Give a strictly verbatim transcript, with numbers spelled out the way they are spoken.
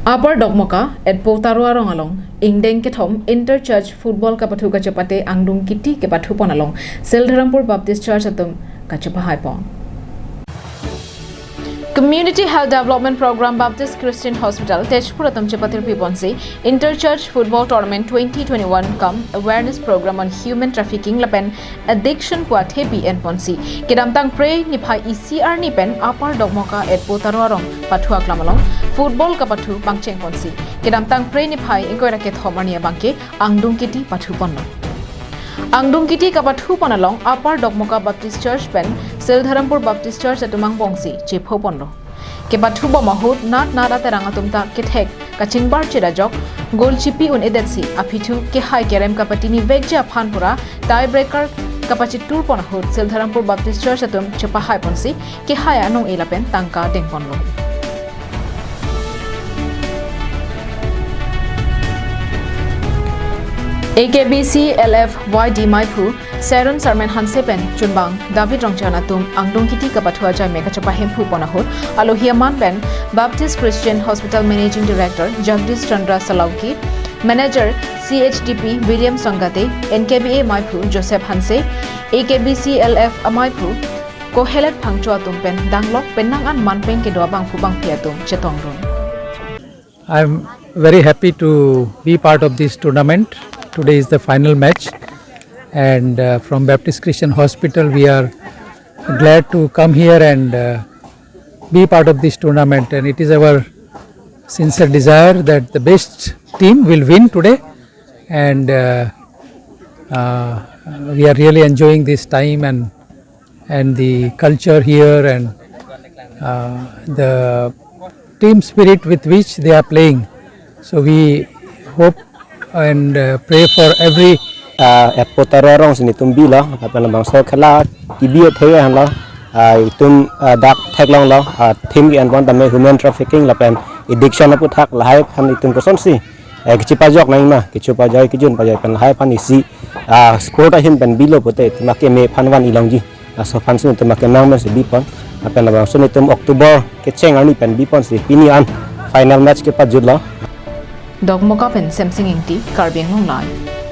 Upper Dokmoka, Etpo Taro arong along, ingdeng kethom inter church football kapathu kachepate angdung kiti kepathu pon along, Sildharampur Baptist Church atum kachepahai pon. Community Health Development Program Baptist Christian Hospital, Tezpur atum chepatirpi ponsi, Inter Church Football Tournament twenty twenty-one cum Awareness Program on Human Trafficking lapen Addiction pu athepi en ponsi, kedamtang Phre niphai isi arni pen Upper Dokmoka Etpo Taro arong pathu aklam along football kapathu pangcheng ponsi, kedamtang Phre niphai ingkoi ra kethom arni abangke angdung kiti pathu ponlo. Angdung kiti kapathu pon along Upper Dokmoka Baptist Church pen Sildharampur Baptist Church atum angbongsi chepho ponlo. Kepathu bom ahut nat nat aterang atum ta kethek kachingbar chedajok, goal chipi un-edetsi aphi thu kehai kerem kapatini vekji aphan pura tie breaker kapachitur pon ahut Sildharampur Baptist Church atum chepahai ponsi kehai anong-e lapen tangka deng ponlo. A K B C L F Y D maiphu Saron Sarmen Hanse pen chunbang David Rongchan atum angdung kiti kapathu ajaime kachepahemphu pon ahut alohi aman pen Baptist Christian Hospital Managing Director Jagdish Chandra Salauki, Manager C H D P William Songate, N K B A maiphu Joseph Hanse, A K B C L F amaiphu Kohelet Phangcho atum pen danglok penang an manpeng kedo abangphu bangphi atum chetongdun. I'm very happy to be part of this tournament. Today is the final match, and uh, from Baptist Christian Hospital, we are glad to come here and uh, be part of this tournament. And it is our sincere desire that the best team will win today, and uh, uh, we are really enjoying this time and and the culture here and uh, the team spirit with which they are playing. So we hope and uh, pray for every uh, Etpo Taro arong si netum bilo, lapen labangso khela kibi thei han lo, uh, itum uh, dak theklonglo, uh, theme ke-en pon tame human trafficking lapen addiction aputhak lahai aphan itum kosonsi eh, kachepajok nangma, kachepajoi, kejun pajoi pen lahai aphan isi ah, sport ahin pen bilo pute, tema keme aphan van ilongji. Laso aphansi netum akemang pensi bipon. Lapen labangso netum October kecheng arni pen biponsi pini an final match kepajutlo. Dokmoka pen Semsing Ingti, Karbi Anglong Live.